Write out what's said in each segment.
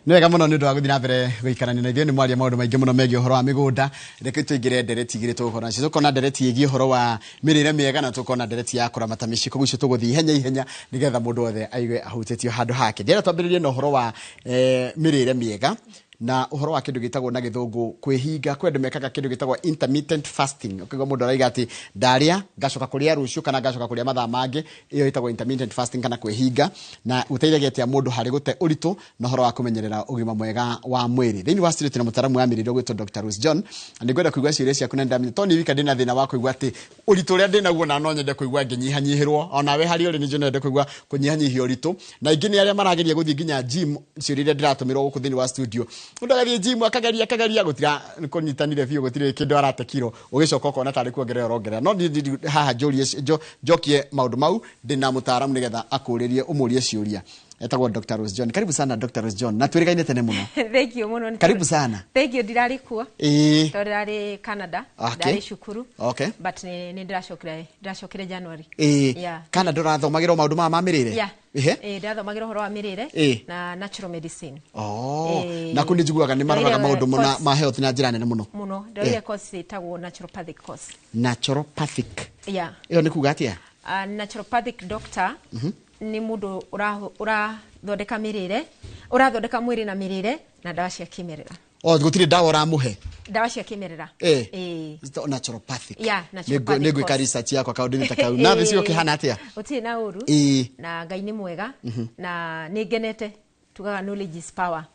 Nĩ wega mũno nĩ ũndũ wa gũthiĩ na mbere gũikarania na ithuĩ. Nĩ mwaria maũndũ maingĩ mũno megiĩ ũhoro wa mĩgũnda. Reke tũingĩre ndereti igĩrĩ tũgũkorwo nacio. Tũkona ndereti ĩgiĩ ũhoro wa mĩrĩre mĩega na tũkona ndereti ya kũramata mĩciĩ. Koguo icio tũgũthiĩ ihenya ihenya nĩgetha mũndũ wothe aigue ahutĩtio handũ hake. Ndĩrenda twambĩrĩrie na ũhoro wa mĩrĩre mĩega na ũhoro wa kĩndũ gĩtagwo na gĩthũngũ kwĩhinga. Kwĩ andũ mekaga kĩndũ gĩtagwo intermittent fasting. Ũkaigua mũndũ araiga atĩ ndarĩa ngacoka kũrĩa rũciũ kana ngacoka kũrĩa mathaa mangĩ. Ĩyo ĩtagwo intermittent fasting kana kwĩhinga, na gũteithagia atĩa mũndũ harĩ gũte ũritũ na ũhoro wa kũmenyerera ũgima mwega wa mwĩrĩ. Thĩinĩ wa studio twĩna mũtaaramu wa mĩrĩre ũgwĩtwo Dr. Rose John, na nĩngwenda kũigua ciũria ciaku, na nĩndamenya to niĩ wika ndĩna thĩna wa kũigua atĩ ũritũ ũrĩa ndĩnaguo na no nyende kũigua ngĩnyihanyihĩrwo. Onawe harĩa ũrĩ nĩ nyende kũigua kũnyihanyihia ũritũ, na aingĩ nĩ arĩa marageria gũthiĩ nginya gym. Ciũria iria ndĩratũmĩrwo gũkũ thĩinĩ wa studio, mũndũ agathiĩ gym akageria akageria, gũtira kũnyitanire biũ, gũtirĩ kĩndũ arate kiro, ũgĩcoka ũkona tarĩ kuongerera ũrongerera. No niĩ haha njũrie njokie maũndũ mau, ndĩna mũtaaramu nĩgetha akũrĩrie ũmũrie ciũria. Etagwo Dr. Rose John. Karibu sana, Dr. Rose John, na twĩrĩgaine tene mũno. Thank you mũno. Karibu sana. Thank you. Ndirarĩ kuo tondũ ndirarĩ Canada. Ndarĩ cukuru. But nĩ ndĩracokire January. Yeah. Kana ndũrathomagĩrwo maũndũ maya ma mĩrĩre? Yeah. Ndĩrathomagĩra ũhoro wa mĩrĩre na natural medicine. Oh. Na kũu nĩ njiguaga nĩ maroraga maũndũ mũna ma health na njĩra nene mũno. Mũno. Ndĩroire course ĩtagwo naturopathic course. Naturopathic? Yeah. Ĩyo nĩ kuga atĩa? Naturopathic doctor nĩ mũndũ ũrathondeka mĩrĩre, ũrathondeka mwĩrĩ na mĩrĩre na ndawa cia kĩmerera. O gũtirĩ ndawa ũramũhe? Ndawa cia kĩmerera. It's naturopathic. Yeah, naturopathic. Nĩ ngwĩka course. Research yakwa kaũndũ-inĩ ta kau. Na thĩ cio kĩhana atĩa? Gũtirĩ na ũru. Na Ngai nĩ mwega na nĩ ngenete. Tugaga knowledge is power.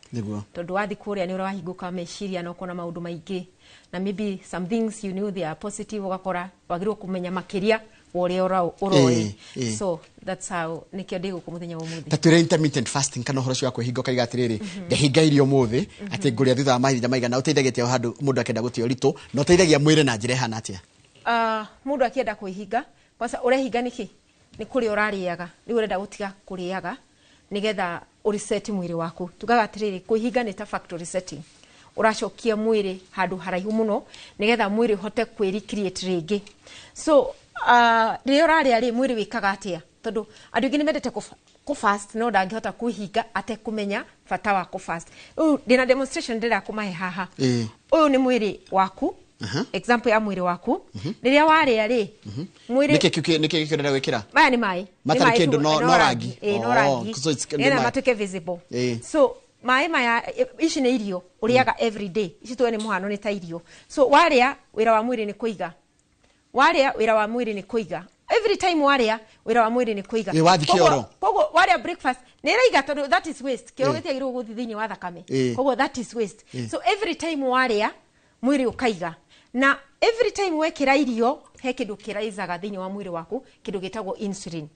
Tondũ wathiĩ kũrĩa nĩ ũrahingũka meciria na ũkona maũndũ maingĩ, na maybe some things you knew they are positive, ũgakora wagĩrĩirwo kũmenya makĩria wa ũrĩa ũroĩ. So that's how nĩkĩo ndĩ gũkũ mũthenya wa ũmũthĩ. Ta twĩre intermittent fasting kana ũhoro ũcio wa kwĩhinga, ũkaiga atĩrĩrĩ, ndehinga irio ũmũthĩ atĩ ngũrĩa thutha wa mahinda maigana, ũteithagia atĩa handũ mũndũ akĩenda gũte ũritũ, na ũteithagia mwĩrĩ na njĩra ĩhana atĩa? Mũndũ akĩenda kwĩhinga, kwanza ũrehinga nĩkĩ? Nĩ kũrĩa ũrarĩaga, rĩu ũrenda gũtiga kũrĩaga nĩgetha ũreset mwĩrĩ waku. Tugaga atĩrĩrĩ, kwĩhinga nĩ ta factory setting, ũracokia mwĩrĩ handũ haraihu mũno nĩgetha mwĩrĩ ũhote kwĩ-recreate rĩngĩ. So rĩrĩa ũrarĩa rĩ, mwĩrĩ wĩkaga atĩa? Tondũ andũ aingĩ nĩ mendete kũ fast, no ndangĩhota kwĩhinga atekũmenya bata wa kũ fast. Rĩu ndĩna demonstration ndĩrenda kũmahe haha. Ũyũ nĩ mwĩrĩ waku, example ya mwĩrĩ waku. Rĩrĩa warĩa rĩ, mwĩrĩ Nĩkĩ kĩu nĩkĩ gĩkĩ ũrenda gwĩkĩra? Maya nĩ maĩ. Nĩ Matarĩ maĩ kĩndũ, no rangi. Ĩĩ, no Oh, rangi. so nĩ Nĩgetha maĩ. matuĩke visible. So maĩ maya, ici nĩ irio ũrĩaga every day. Ici tuwe nĩ mũhano, nĩ ta irio. So warĩa, wĩra wa mwĩrĩ nĩ kũiga. Warĩa, wĩra wa mwĩrĩ nĩ kũiga. Every time warĩa, wĩra wa mwĩrĩ nĩ kũiga. Ĩ, wathiĩ kĩoro. Koguo warĩa breakfast nĩ ĩraiga, tondũ that is waste. Kĩoro gĩtiagĩrĩirwo gũthiĩ thĩinĩ wa thakame. Koguo that is waste. So every time warĩa, mwĩrĩ ũkaiga, na every time wekĩra irio, he kĩndũ kĩraizaga thĩinĩ wa mwĩrĩ waku, kĩndũ gĩtagwo insulin,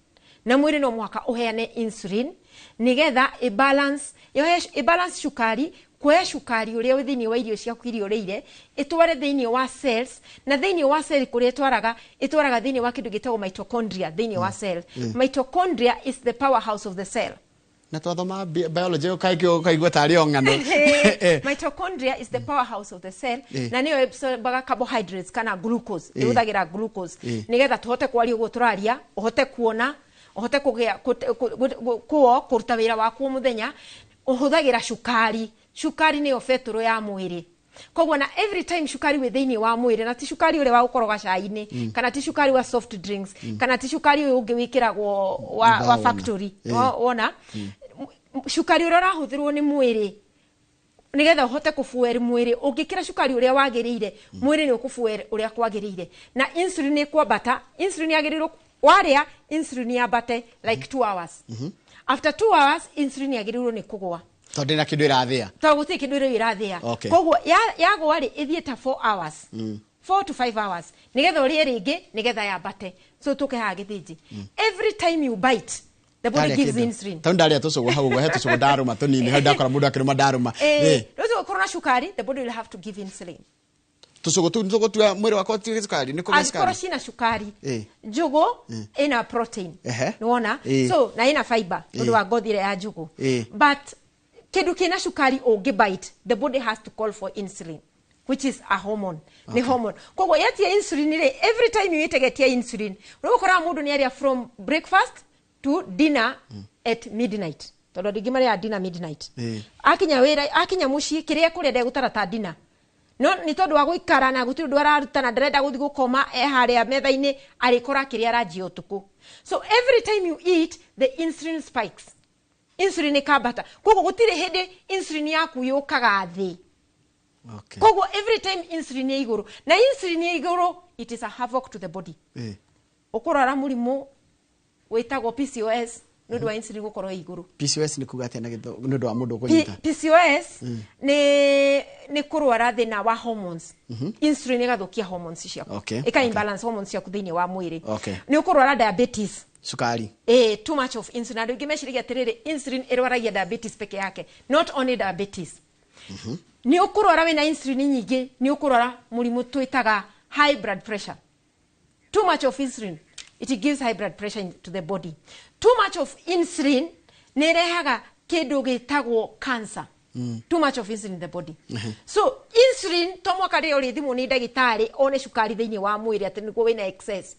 na mwĩrĩ no mũhaka ũheane insulin nĩgetha ĩ balance, yohe ĩ balance cukari, kuoya cukari ũrĩa wĩ thĩinĩ wa irio ciaku iria ũrĩire, ĩtware thĩinĩ wa cells, na thĩinĩ wa cell kũrĩa ĩtwaraga, ĩtwaraga thĩinĩ wa kĩndũ gĩtagwo mitochondria. Thĩinĩ wa cell, mitochondria is the powerhouse of the cell. Na twathoma biology ũkaigua tarĩ o ng'ano. Mitochondria is the powerhouse of the cell, na nĩyo ĩabsorbaga carbohydrates kana glucose. Ĩhũthagĩra glucose nĩgetha tũhote kwaria ũguo tũraria, ũhote kuona, ũhote kũgĩa kũo kũruta wĩra waku o mũthenya. Ũhũthagĩra cukari. Cukari nĩyo betũrũ ya mwĩrĩ. Koguo na every time cukari wĩ thĩinĩ wa mwĩrĩ, na ti cukari ũrĩa wa gũkoroga cai-inĩ, kana ti cukari wa soft drinks, kana ti cukari ũyũ ũngĩ wĩkĩragwo wa Ndawona. factory. Wona cukari ũrĩa ũrahũthĩrwo nĩ mwĩrĩ nigetha ũhote kũfuel mwĩrĩ, ũngĩkĩra cukari ũrĩa wagĩrĩire, mwĩrĩ nĩ ũkũfuel ũrĩa kwagĩrĩire na insulin nĩ ĩkwambata. Insulin yagĩrĩirwo, warĩa, insulin yambate like 2 hours. After 2 hours insulin yagĩrĩirwo nĩ kũgũa. Tondũ ndĩna kĩndũ ĩrathĩa. Tondũ gũtirĩ kĩndũ ĩrĩa ĩrathĩa. Koguo yagũa rĩ, ĩthiĩ ta 4 hours, 4 to 5 hours, nĩgetha ũrĩe rĩngĩ nĩgetha yambate. So tũke haha gĩthĩnji, every time you bite, the body gives insulin. Tondũ ndarĩa tũcũgũ hau ũguo, he tũcũgũ ndarũma tũnini hau, ndakora mũndũ akĩrũma ndarũma. Rĩu ũkorwo na cukari, the body will have to give insulin. Tũcũgũ tũu nĩtũgũtua mwĩrĩ wakwa ũtuĩke cukari, nĩ kũgĩa Angĩkorwo cukari. Cina cukari. Njũgũ ĩna protein. Nĩwona? So na ĩna fiber nĩ ũndũ wa ngothi ĩrĩa ya njũgũ. But kĩndũ kĩna cukari ũngĩ bite, the body has to call for insulin, which is a hormone. Nĩ hormone. Koguo yetia insulin rĩ, every time you ĩtegetia insulin, rĩu ũkoraga mũndũ nĩ arĩa from breakfast to dinner at midnight. Tondũ andũ aingĩ marĩaga dinner midnight. Ĩĩ. Akinya wĩra, akinya mũciĩ, kĩrĩa ekũrĩa ndegũtara ta dinner, no nĩ tondũ wa gũikara na gũtirĩ ũndũ araruta na ndarenda gũthiĩ gũkoma, e harĩa metha-inĩ arĩkora kĩrĩa aranjia ũtukũ. So every time you eat, the insulin spikes, insulin ĩkambata. Koguo gũtirĩ hĩndĩ insulin yaku yũkaga thĩ. Koguo every time insulin ĩ igũrũ, na insulin ĩ igũrũ, it is a havoc to the body. Ũkũrwara mũrimũ wĩtagwo PCOS nĩ ũndũ wa insulin gũkorwo ĩ igũrũ. PCOS nĩ kuga atĩa na nĩ ũndũ wa mũndũ kũnyita? PCOS nĩ kũrwara thĩna wa hormones. Insulin ĩgathũkia hormones ciaku, ĩka imbalance hormones ciaku thĩinĩ wa mwĩrĩ. Nĩ ũkũrwara diabetes. Cukari. Too much of insulin. Andũ aingĩ meciragia atĩrĩrĩ, insulin ĩrwaragia diabetes peke yake. Not only diabetes. Nĩ ũkũrwara wĩna insulin nyingĩ, nĩ ũkũrwara mũrimũ twĩtaga high blood pressure. Too much of insulin, it gives high blood pressure to the body. Too much of insulin nĩ ĩrehaga kĩndũ gĩtagwo cancer. Too much of insulin in the body. So insulin to mwaka rĩrĩa ũrĩthimwo nĩ ndagĩtarĩ one cukari thĩinĩ wa mwĩrĩ atĩ nĩguo wĩna excess.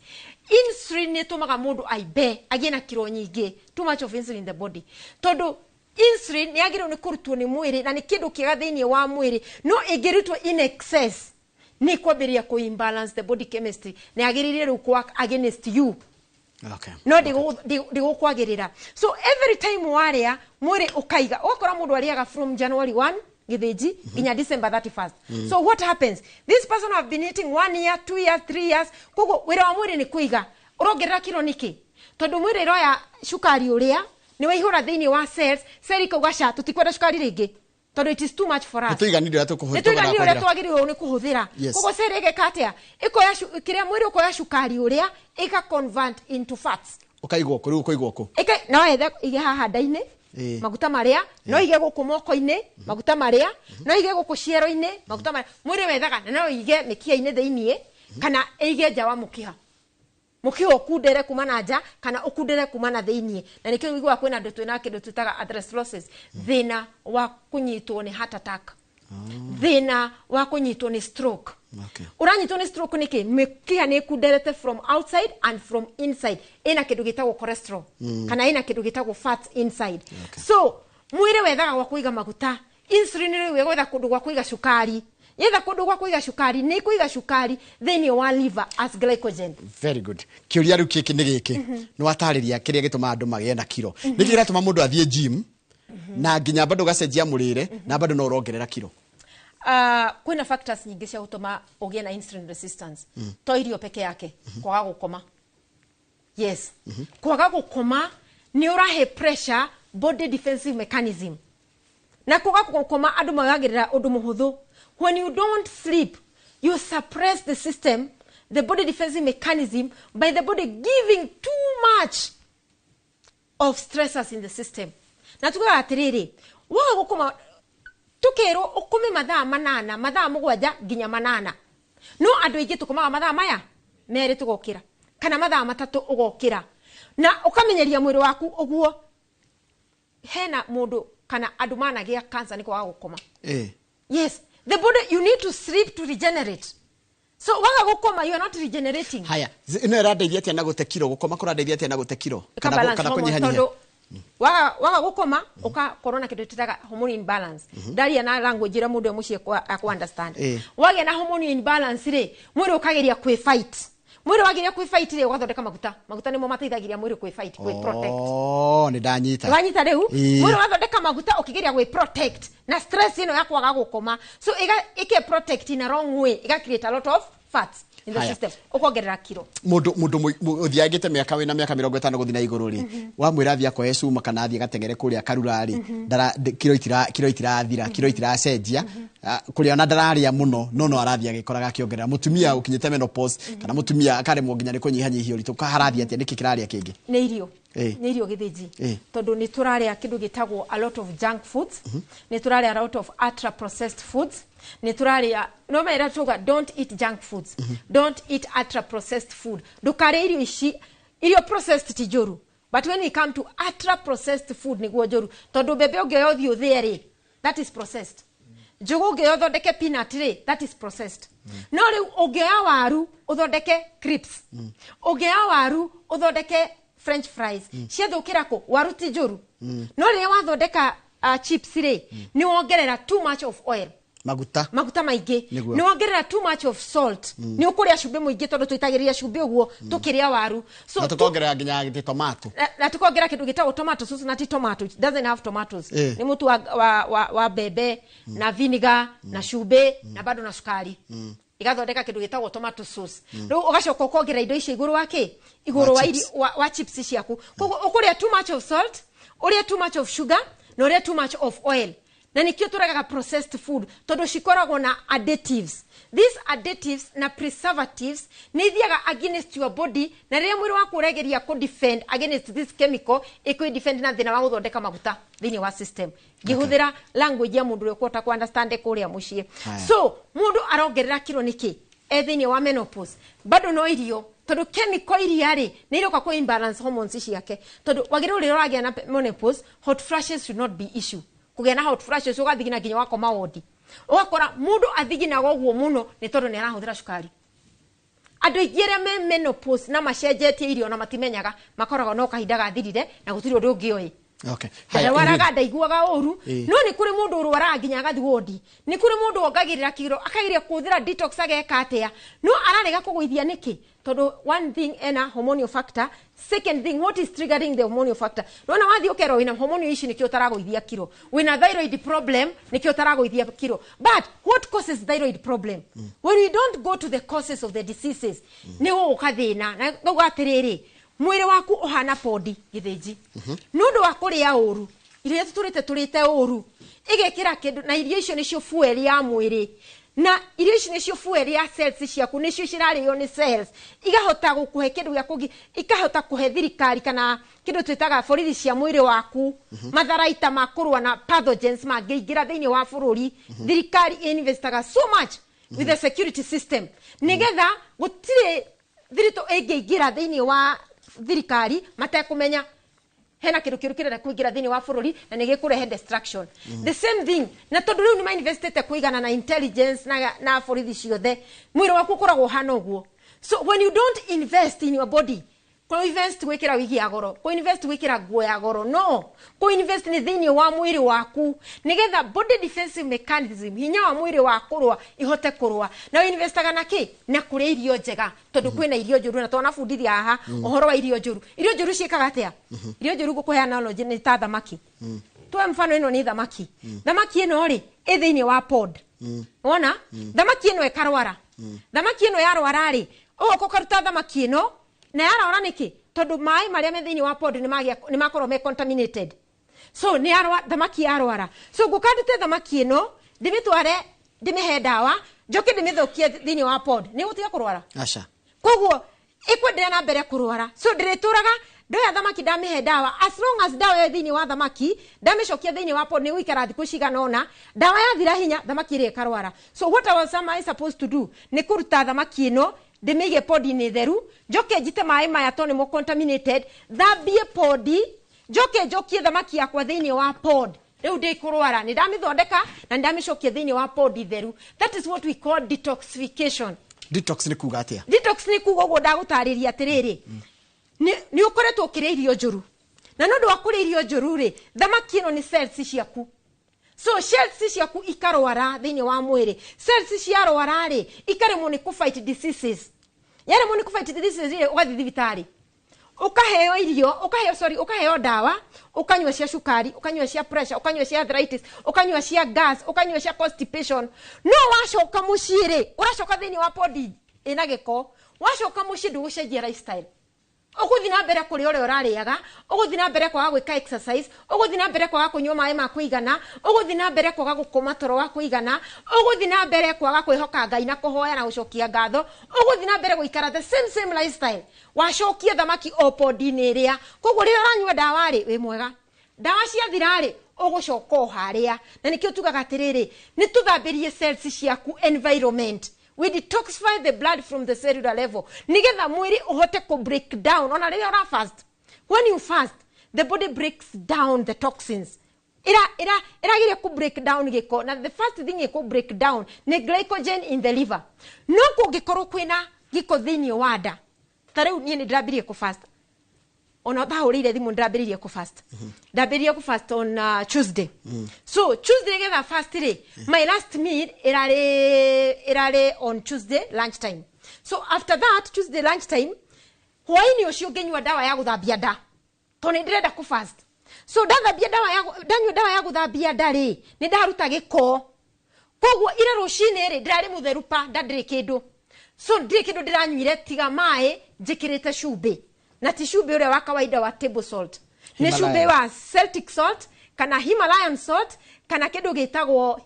Insulin nĩ ĩtũmaga mũndũ aimbe, agĩe na kiro nyingĩ. Too much of insulin in the body, tondũ insulin nĩ yagĩrĩirwo nĩ kũrutwo nĩ mwĩrĩ na nĩ kĩndũ kĩega thĩinĩ wa mwĩrĩ, no ĩngĩrutwo in excess nĩ kwambĩrĩria kũ imbalance the body chemistry na yagĩrĩire rĩu kũ work against you. No ndĩgũkwagĩrĩra. So every time warĩa, mwĩrĩ ũkaiga. Ũgakora mũndũ arĩaga from January 1 gĩthĩnji nginya December 31st. So what happens, this person have been eating one year, 2 years, 3 years. Koguo wĩra wa mwĩrĩ nĩ kũiga. Ũrongerera kiro nĩkĩ? Tondũ mwĩrĩ ĩroya cukari ũrĩa nĩ waihũra thĩinĩ wa cells, cell ikauga, "Ca, tũtikwenda cukari rĩngĩ tondũ it is too much for us." Nĩ tũiganire ũrĩa Nĩ tũkũhũthĩra. Tũiganire ũrĩa twagĩrĩirwo nĩ kũhũthĩra. Koguo cell ĩgeka atĩa? Ĩkoya kĩrĩa mwĩrĩ ũkoya cukari ũrĩa ĩka convert into fats. Ũkaigwo kũ rĩu? Ũkũigwo kũ? Ĩka no ethe ige haha nda-inĩ maguta marĩa, no ige gũkũ moko-inĩ maguta marĩa, no ige gũkũ ciero-inĩ maguta marĩa mwĩrĩ wethaga, na no ige mĩkiha-inĩ thĩiniĩ kana ĩige nja wa mũkiha. Mũkiha ũkundere kuma na nja kana ũkundere kuma na thĩiniĩ. Na nĩkĩo ũiguaga kwĩna andũ twĩna kĩndũ twĩtaga atherosclerosis, thĩna wa kũnyitwo nĩ heart attack, thĩna wa kũnyitwo nĩ stroke. Ũranyitwo nĩ stroke nĩkĩ? Mĩkiha nĩ ĩkunderete from outside and from inside. Ĩna kĩndũ gĩtagwo cholesterol kana ĩna kĩndũ gĩtagwo fats inside. So mwĩrĩ wethaga gwa kũiga maguta. Insulin rĩu ĩgwetha kũndũ gwa kũiga cukari. Yetha kũndũ gwa kũiga cukari, nĩ kũiga cukari thĩinĩ wa liver as glycogen. Very good. Kĩũria rĩu kĩkĩ nĩ gĩkĩ: nĩ watarĩria kĩrĩa gĩtũmaga andũ magĩe na kiro. Nĩkĩ kĩratũma mũndũ athiĩ gym na nginya bado ũgacenjia mũrĩre na bado no ũrongerera kiro? Kwĩna factors nyingĩ cia gũtũma ũgĩe na insulin resistance. To irio peke yake. Kwaga gũkoma. Yes, kwaga gũkoma nĩ ũrahe pressure body defensive mechanism. Na kwaga gũkoma, andũ magagĩrĩra ũndũ mũhũthũ. When you don't sleep, you suppress the system, the body defensive mechanism, by the body giving too much of stressors in the system. Na tugaga atĩrĩrĩ, waga gũkoma, tukĩrwo ũkome mathaa 8, mathaa 7 nginya 8, no andũ aingĩ tũkomaga mathaa maya 2 tũgokĩra, kana mathaa 3 ũgokĩra, na ũkamenyeria mwĩrĩ waku ũguo. Hena mũndũ kana andũ managĩa cancer nĩ kwaga gũkoma. Yes, the body, you need to sleep to regenerate. So waga gũkoma, you are not regenerating. Haya, ĩno ĩrandeithia atĩa na gũte kiro? Gũkoma kũrandeithia atĩa na gũte kiro kana Ĩka balance kana hormone, kũnyihanyihia? Tondũ waga gũkoma, ũkakorwo na kĩndũ twĩtaga hormone imbalance. Ndaria na language ĩrĩa mũndũ e mũciĩ akũ understand. Wagĩa na hormone imbalance rĩ, mwĩrĩ ũkageria kwĩ fight. Mwĩrĩ wageria kwĩ fight rĩ, ũgathondeka maguta. Maguta nĩmo mateithagĩria mwĩrĩ kwĩ fight, kwĩ protect. Oh, nĩ ndanyita. Wanyita rĩu? Ĩĩ. Mwĩrĩ wathondeka maguta ũkĩgeria gwĩ protect na stress ĩno ya kwaga gũkoma. So ĩga ĩke protect in a wrong way, ĩga create a lot of fats in the Haya. system, ũkongerera kiro. Mũndũ ũthiangĩte mĩaka, wĩna mĩaka 50 gũthiĩ na igũrũ rĩ, wamwĩra athiĩ akoe cuma kana athiĩ gateng'ere kũrĩa karura rĩ, kiro itirathira, kiro itiracenjia. Ah, kũrĩa ona ndararĩa mũno, no arathiĩ agĩkoraga akĩongerera. Mũtumia ũkinyĩte menopause kana mũtumia akaremwo nginya nĩ kũnyihanyihia ũritũ, harathiĩ atĩa? Nĩkĩ kĩrarĩa kĩngĩ? Nĩ irio. Nĩ irio, gĩthĩnji. Tondũ nĩ tũrarĩa kĩndũ gĩtagwo a lot of junk foods, nĩ tũrarĩa a lot of ultra processed foods, nĩ tũrarĩa no mera tuga don't eat junk foods, don't eat ultra processed food. Ndũkarĩe irio ici. Irio processed ti njũru, but when it come to ultra processed food nĩguo njũru, tondũ mbembe ũngĩoya ũthiĩ ũthĩe rĩ, that is processed. Njũgũ ũngĩoya ũthondeke peanut rĩ, that is processed. No rĩu ũngĩoya waru ũthondeke crisps, ũngĩoya waru ũthondeke French fries ciathũkĩra kũ? Waru ti njũru, no rĩrĩa wathondeka chips rĩ, nĩ wongerera too much of oil. Maguta. Maguta maingĩ. Nĩguo. Nĩ wongerera too much of salt, nĩ ũkũrĩa cumbĩ mũingĩ tondũ tũitagĩrĩria cumbĩ ũguo tũkĩrĩa waru. So na tukongerera nginya gĩtĩ tomato. Na tukongera kindu gitagwo tomato sauce, na ti tomato, it doesn't have tomatoes. Ni mutu wa mbembe na vinegar na cumbĩ na bado na sukari, igathondeka kindu gitagwo tomato sauce. Riu ugacoka ukongerera indo icio iguru wa ki? Iguru Wa wa chips. Wa chips ciaku. Koguo ukuria too much of salt, urie too much of sugar na urie too much of oil, na nikio tũregaga processed food, tondũ cikoragwo na additives. These additives na preservatives nĩ ithiaga against your body, na rĩrĩa mwĩrĩ waku ũregeria kũ defend against this chemical, ĩkũ defend na thĩna wa gũthondeka maguta thĩinĩ wa system, ngĩhũthĩra language ya mũndũ ũrĩa ũkũhota kũ understand kũrĩa mũciĩ. Haya. So mũndũ arongerera kiro nĩkĩ e thĩinĩ wa menopause? Bado no irio, tondũ chemical iria rĩ nĩ iroka kũ imbalance hormones ciake, tondũ wagĩrĩirwo rĩrĩa ũragĩa na menopause, hot flashes should not be issue. Kũgĩa na hot flashes ũgathigina nginya wakoma wodi, ũgakora mũndũ athiginaga ũguo mũno nĩ tondũ nĩ arahũthĩra cukari. Andũ aingĩ arĩa me menopause na macenjetie irio na matimenyaga, makoragwo no kahinda gathirire na gũtirĩ ũndũ ũngĩ oĩ. Ndarwaraga, ndaiguaga ũru. No nĩ kũrĩ mũndũ ũrwaraga nginya agathiĩ wodi. Nĩ kũrĩ mũndũ wongagĩrĩra kiro, akageria kũhũthĩra detox, ageka atĩa, no ararega kũgũithia. Nĩkĩ? Tondũ one thing, ena hormonal factor. Second thing, what is triggering the hormonal factor? Nona wathiĩ ũkerwo wĩna hormonal issue, nĩkĩo ũtaragũithia kiro, wĩna thyroid problem, nĩkĩo ũtaragũithia kiro. But what causes thyroid problem? When we don't go to the causes of the diseases, nĩ gũgũka thĩna. Na ngauga atĩrĩrĩ, mwĩrĩ waku ũhana pond gĩthĩnji. Nĩ ũndũ wa kũrĩa ũru, irio iria tũtũrĩte tũrĩte ũru, ĩgekĩra kĩndũ, na irio icio nĩcio fuel ya mwĩrĩ, na irio ici nĩcio fuel ya cells ciaku, nĩcio cirarĩo nĩ cells, igahota gũkũhe kĩndũ gĩa kũgi, ikahota kũhe thirikari kana kĩndũ twĩtaga borithi cia mwĩrĩ waku matharaita ma kũrũa na pathogens mangĩingĩra thĩinĩ wa bũrũri. Thirikari investaga so much with the security system nĩgetha gũtirĩ thiritũ ĩngĩingĩra thĩinĩ wa thirikari matekũmenya hena kindu kiuru kirenda kuingira thiini wa bururi na nĩ gĩkũrehe destruction. The same thing, na tondu riu nĩ mainvestĩte kũigana na intelligence na borithi ciothe, mwĩrĩ waku ũkoragwo ũhana ũguo. So when you don't invest in your body, kũ invest gwĩkĩra wigi ya goro, kũ invest gwĩkĩra nguo ya goro, no kũ invest nĩ thĩinĩ wa mwĩrĩ waku, nĩgetha body defensive mechanism, hinya wa mwĩrĩ wa kũrũa, ihote kũrũa. Na investaga na kĩ? Na kũrĩa irio njega, tondũ kwĩna irio njũru, na twanabundithia haha ũhoro wa irio njũru. Irio njũru ciĩkaga atĩa? Irio njũru, ngũkũhe analogy, nĩ ta thamaki. Tuwe mfano, ĩno nĩ thamaki. Thamaki ĩno rĩ, ĩ thĩinĩ wa pond. Wona thamaki ĩno ĩkarwara. Thamaki ĩno yarwara rĩ, ũgoka ũkaruta thamaki ĩno, na yarwara nĩkĩ? Tondũ maĩ marĩa me thĩinĩ wa pond nĩ makorwo me contaminated. So nĩ yarwa, thamaki yarwara. So ngũka ndute thamaki ĩno, ndĩmĩtware, ndĩmĩhe ndawa, njoke ndĩmĩthũkie thĩinĩ wa pond, nĩ gũtiga kũrwara? Aca. Koguo ĩkwenderea na mbere kũrwara. So ndĩrĩtũraga ndoya thamaki, ndamĩhe ndawa, as long as ndawa ĩyo thĩinĩ wa thamaki, ndamĩcokia thĩinĩ wa pond, nĩ gũikara thikũ cigana ũna, ndawa yathira hinya, thamaki ĩrĩa ĩkarwara. So what I was, am I supposed to do? Nĩ kũruta thamaki ĩno, ndĩmĩige pond-inĩ theru, njoke njite maĩ maya tondũ nĩmo contaminated, thambie pond, njoke njokie thamaki yakwa thĩinĩ wa pond. Rĩu ndĩkũrwara, nĩ ndamĩthondeka na nĩ ndamĩcokia thĩinĩ wa pond theru. That is what we call detoxification. Detox nĩ kuga atĩa? Detox nĩ kuga ũguo ndagũtarĩria atĩrĩrĩ, nĩ ũkoretwo ũkĩrĩa irio njũru, na nĩ ũndũ wa kũrĩa irio njũru rĩ, thamaki ĩno nĩ cells ciaku. So cells ciaku ikarwara thĩinĩ wa mwĩrĩ. Cells ciarwara rĩ, ikaremwo nĩ kũ fight diseases. Yaremwo nĩ kũ fight diseases rĩ, ũgathiĩ thibitarĩ, ukaheo irio, ukaheo, sorry, ukaheo ndawa, ukanyua cia cukari, ukanyua cia pressure, ukanyua cia arthritis, ukanyua cia gas, ukanyua cia constipation. No wacoka muciĩ rĩ, ũracoka thĩinĩ wa pond ĩna gĩko. Wacoka mũciĩ, ndũgũcenjia lifestyle, ũgũthiĩ na mbere kũrĩa ũrĩa ũrarĩaga, ũgũthiĩ na mbere kwaga gwĩka exercise, ũgũthiĩ na mbere kwaga kũnyua maĩ ma kũigana, ũgũthiĩ na mbere kwaga gũkoma toro wa kũigana, ũgũthiĩ na mbere kwaga kwĩhoka Ngai na kũhoya na gũcokia ngatho, ũgũthiĩ na mbere gũikara the same same lifestyle. Wacokia thamaki o pond-inĩ ĩrĩa. Koguo rĩrĩa ũranyua ndawa rĩ, wĩ mwega, ndawa ciathira rĩ, ũgũcoka o harĩa. Na nĩkĩo tugaga atĩrĩrĩ, nĩ tũthambĩrie cells ciaku environment. We detoxify the blood from the cellular level, nigetha mwĩrĩ ũhote kũ break down. Ona rĩrĩa ũra fast, when you fast, the body breaks down the toxins. Ira irageria ku break down gĩko, na the first thing ĩkũ break down nĩ glycogen in the liver. No kũngĩkorwo kwĩna gĩko thĩinĩ wa nda, ta rĩu niĩ nĩ ndĩrambirie kũ fast. Ona ũtahũrĩire thimũ, ndambĩrĩirie kũ fast. Ndambĩrĩirie kũ fast on Tuesday. So Tuesday getha fast rĩ, my last meal ĩrarĩ on Tuesday lunch time. So after that Tuesday lunch time, hwaĩ-inĩ ũcio ngĩnyua ndawa ya gũthambia nda, tondũ nĩ ndĩrenda kũ fast. So ndathambia ndawa ya ndanyua ndawa ya gũthambia nda rĩ, nĩ ndaruta gĩko. Koguo ira rũcinĩ rĩ, ndĩrarĩ mũtheru pa nda, ndĩrĩ kĩndũ. So ndirĩ kĩndũ ndĩranyuire tiga maĩ njĩkĩrĩte cumbĩ, na ti cumbĩ ũrĩa wa kawaida wa table salt, nĩ Himalayan. cumbĩ wa Celtic salt kana Himalayan salt kana kĩndũ gĩtagwo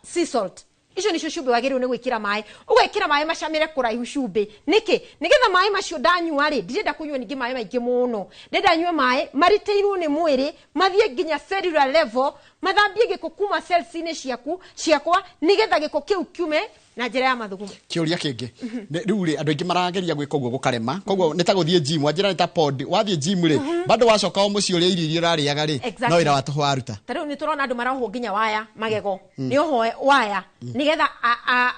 sea salt. Icio nicio cumbĩ wagĩrĩirwo nĩ gwĩkĩra maĩ, ũgekĩra maĩ macamĩre kũraihu cumbĩ. Nĩkĩ? Nĩgetha maĩ macio ndanyua rĩ, ndirenda kũnyua ningĩ maĩ maingĩ mũno, ndĩrenda nyue maĩ mariteirwo nĩ mwĩrĩ, mathiĩ nginya cellular level, mathambie gĩko kuma cells-inĩ ciaku ciakwa, nĩgetha gĩko kĩu kiume na njĩra ya mathugumo. Kĩũria kĩngĩ. Rĩu rĩ, andũ aingĩ marageria gwĩka ũguo gũkarema. Koguo nĩ ta gũthiĩ gym, wanjĩra nĩ ta pod, wathiĩ gym rĩ, bado wacoka o mũciĩ, ũrĩa irio iria ũrarĩaga rĩ, no wĩra wa tũhũ waruta. Ta rĩu nĩ tũrona andũ marohwo nginya waya magego, nĩ oho waya nĩgetha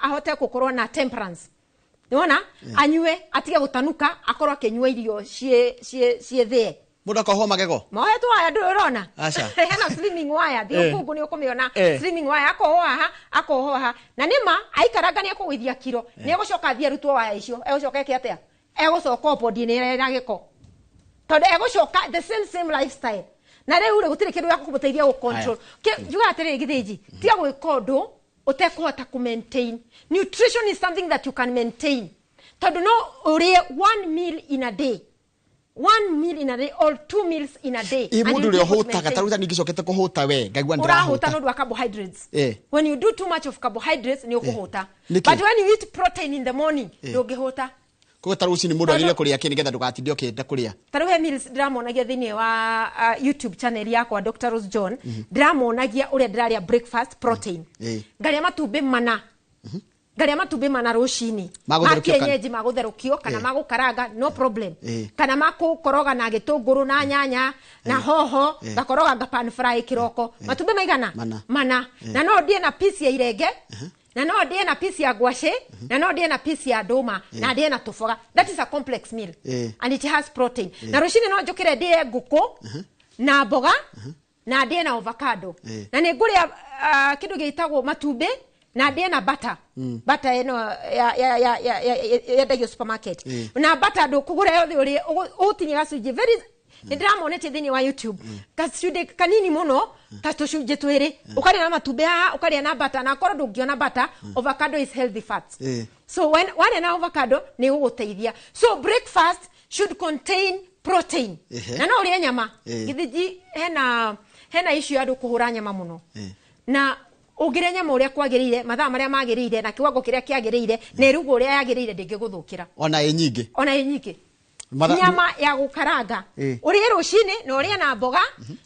ahote gũkorwo na temperance. Nĩwona anyue, atige gũtanuka, akorwo akĩnyua irio ciĩ thĩe. Mũndũ akohwo magego? Mohetwo waya, ndũrĩ ũrona? Aca. Hena slimming wire, thiĩ kũngũ nĩ ũkũmĩona. Slimming wire, akohwo haha, akohwo haha, na nĩma aikaranga nĩ ekũgũithia kiro. Nĩ egũcoka athiĩ arutwo waya icio, egũcoka eke atĩa? Egũcoka o body-inĩ ĩrĩa ĩna gĩko, tondũ egũcoka the same same lifestyle. Na rĩu rĩ, gũtirĩ kĩndũ gĩa kũmũteithia gũ control. Njugaga atĩrĩrĩ, Gĩthĩnji, tiga gwĩka ũndũ ũtekũhota kũ maintain. Nutrition is something that you can maintain, tondũ no ũrĩe one meal in a day, one meal in a day or two meals in a day. Ĩ And mũndũ you'll ũrĩa be able to ũhũtaga, maintain. ta rĩu ta ningĩcokete kũhũta, we ngaigua Ũrahũta nĩndĩrahũta. nĩ ũndũ wa carbohydrates. When you do too much of carbohydrates, nĩ ũkũhũta. Nĩkĩ? But when you eat protein in the morning, ndũngĩhũta. Koguo ta rũcinĩ mũndũ agĩrĩire kũrĩa kĩ nĩgetha ndũgatinde ũkĩenda kũrĩa? Ta rĩu he meals ndĩramonagia thĩinĩ wa YouTube channel yakwa, Dr Rose John. Ndĩramonagia ũrĩa ndĩrarĩa breakfast protein. Ngarĩa matumbĩ mana, ngarĩa matumbĩ mana rũcinĩ. Ma ma gũtherũkio kana? kienyeji, ma gũtherũkio kana ma gũkaranga, no problem. Kana ma kũkoroga na gĩtũngũrũ na nyanya na hoho, ngakoroga nga pan fry kĩroko. Matumbĩ maigana? Mana. Mana. Na no ndĩe na piece ya irenge, na no ndĩe na piece ya ngwacĩ, na no ndĩe na piece ya ndũma, na ndĩe na tũboga. That is a complex meal and it has protein. Na rũcinĩ no njũkĩre ndĩe ngũkũ na mboga na ndĩe na avocado, na nĩ ngũrĩa kĩndũ gĩtagwo matumbĩ na ndĩe na butter. Butter ĩno yendagio supermarket. Na butter ndũkũgũra yothe ũrĩe, ũgũtinia gacunjĩ very, nĩ ndĩramonetie thĩinĩ wa YouTube, gacunjĩ kanini mũno ta tũcunjĩ twĩrĩ, ũkarĩa na matumbĩ haha, ũkarĩa na butter. Na akorwo ndũngĩona butter, avocado is healthy fats. So when warĩa na avocado nĩ gũgũteithia. So breakfast should contain protein. Na no ũrĩe nyama. Gĩthĩnji, hena issue ya andũ kũhũra nyama mũno. Na ũngĩrĩa nyama ũrĩa kwagĩrĩire, mathaa marĩa magĩrĩire na kiwango kĩrĩa kĩagĩrĩire na ĩrugwo ũrĩa yagĩrĩire, ndĩngĩgũthũkĩra. Ona ĩ nyingĩ? Ona ĩ nyingĩ. Nyama ya gũkaranga ũrĩe rũcinĩ, na ũrĩe na mboga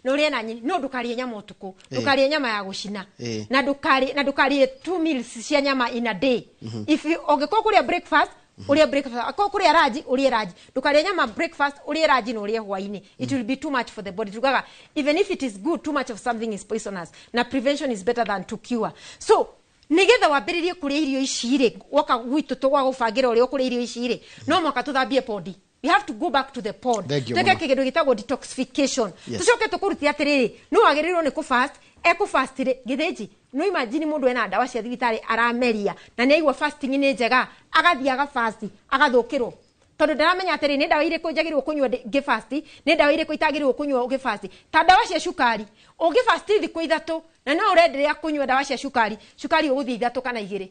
na ũrĩe na nyeni, no ndũkarĩe nyama ũtukũ. Ndũkarĩe nyama ya gũcina. Na ndũkarĩe two meals cia nyama in a day. If you ũngĩkorwo kũrĩa breakfast, ũrĩe breakfast. Akorwo kũrĩa ranji, ũrĩe ranji. Ndũkarĩe nyama breakfast, ũrĩe ranji na ũrĩe hwainĩ. It will be too much for the body. Tugaga even if it is good, too much of something is poisonous, na prevention is better than to cure. So nigetha wambĩrĩrie kũrĩa irio ici rĩ, woka gwitũ tũgwa gũbangĩra ũrĩa ũkũrĩa irio ici rĩ, no mũhaka tũthambie podi. We have to go back to the pond. Thank you Twĩke mũno. kĩndũ gĩtagwo detoxification. Tũcoke tũkũrutie atĩrĩrĩ, no wagĩrĩirwo nĩ kũfast, ekũfast rĩ. Gĩthĩnji, no imagine mũndũ ena ndawa cia thibitarĩ arameria na nĩ aigua fasting nĩ njega, agathiĩ agafast, agathũkĩrwo, tondũ ndaramenya atĩrĩ, nĩ ndawa irĩkũ njagĩrĩirwo kũnyua ngĩfast, nĩ ndawa irĩkũ itagĩrĩirwo kũnyua ũgĩfast. Ta ndawa cia cukari, ũngĩfast thikũ 3 na no ũrenderea kũnyua ndawa cia cukari, cukari ũgũthiĩ 3 kana 2.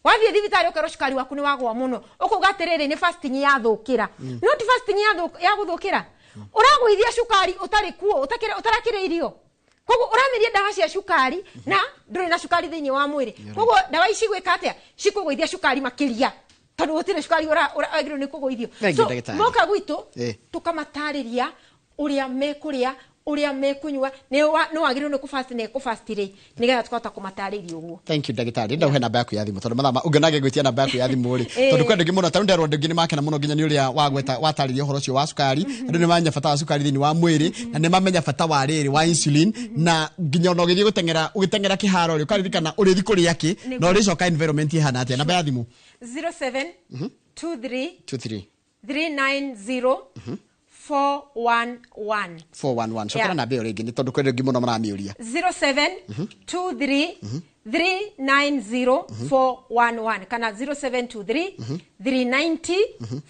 Wathiĩ thibitarĩ ũkerwo cukari waku nĩ wagwa mũno, ũkauga atĩrĩrĩ, nĩ fasting yathũkĩra. No ti fasting yagũthũkĩra, ũragũithia cukari ũtarĩ kuo, ũtarakĩrĩa irio. Koguo ũrameria ndawa cia cukari na ndũrĩ na cukari thĩinĩ wa mwĩrĩ. Koguo ndawa ici gwĩka atĩa? Cikũgũithia cukari makĩria, tondũ gũtirĩ cukari wagĩrĩirwo nĩ kũgũithio. Thank you, So ndagĩtarĩ. moka gwitũ, tũkamatarĩria ũrĩa mekũrĩa, ũrĩa mekũnyua, nĩ wagĩrĩirwo nĩ kũfast na ekũfast rĩ, nĩgetha tũkahota kũmatarĩria ũguo. Thank you, ndagĩtarĩ. Ndauhe namba yaku ya thimũ, tondũ mathaa ũngĩona ngĩgwĩtia namba yaku ya thimũ rĩ, tondũ kwĩ andũ aingĩ mũno, tarĩu nderwo andũ aingĩ nĩ makena mũno nginya nĩ ũrĩa wagweta watarĩria ũhoro ũcio wa cukari. Andũ nĩ mamenya bata wa cukari thĩinĩ wa mwĩrĩ, na nĩ mamenya bata wa rĩrĩ wa insulin, na nginya ona ũgĩthiĩ gũteng'era, ũgĩteng'era kĩharo rĩ, ũkaririkana ũrĩthi kũrĩa kĩ na ũrĩcoka environment ĩhana atĩa. Namba ya thimũ? 07 23 23 390. 411. 411. Cokera Yeah. namba ĩyo rĩngĩ, nĩ tondũ kwĩ rĩngĩ mũno maramĩũria. 0723 390 411 kana 0723 390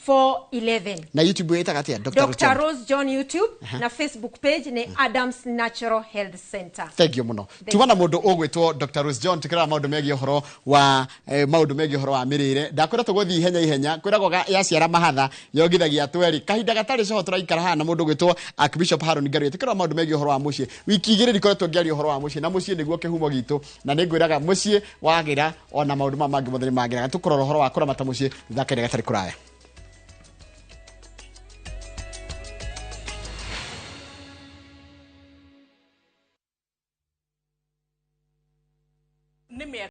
411. Na YouTube ĩtaga atĩa? Dr. Dr. Rose John YouTube, na Facebook page nĩ Adams Natural Health Center. Thank you muno. Tuma na mundu ugwitwo Dr. Rose John, tukirora maundu megie uhoro wa maundu megie uhoro wa mirire. Ndakwira tuguthii ihenya ihenya, kwiragwo yaciara mahatha yongithagia tweri kahinda gatari coho. Turaikara haha na mundu ugwitwo Archbishop Haron Ngaruiya, tukirora maundu megie uhoro wa muciĩ. Wiki igĩrĩ ndikoretwo ngĩaria uhoro wa muciĩ, na muciĩ nĩguo kĩhumo gitũ, na nĩngwĩraga muciĩ wagira ona maundu maya mangĩ mothe nĩ mangĩraga. Tũkũrora ũhoro wa kũramata mũciĩ thutha kahinda gatarĩ kũraya.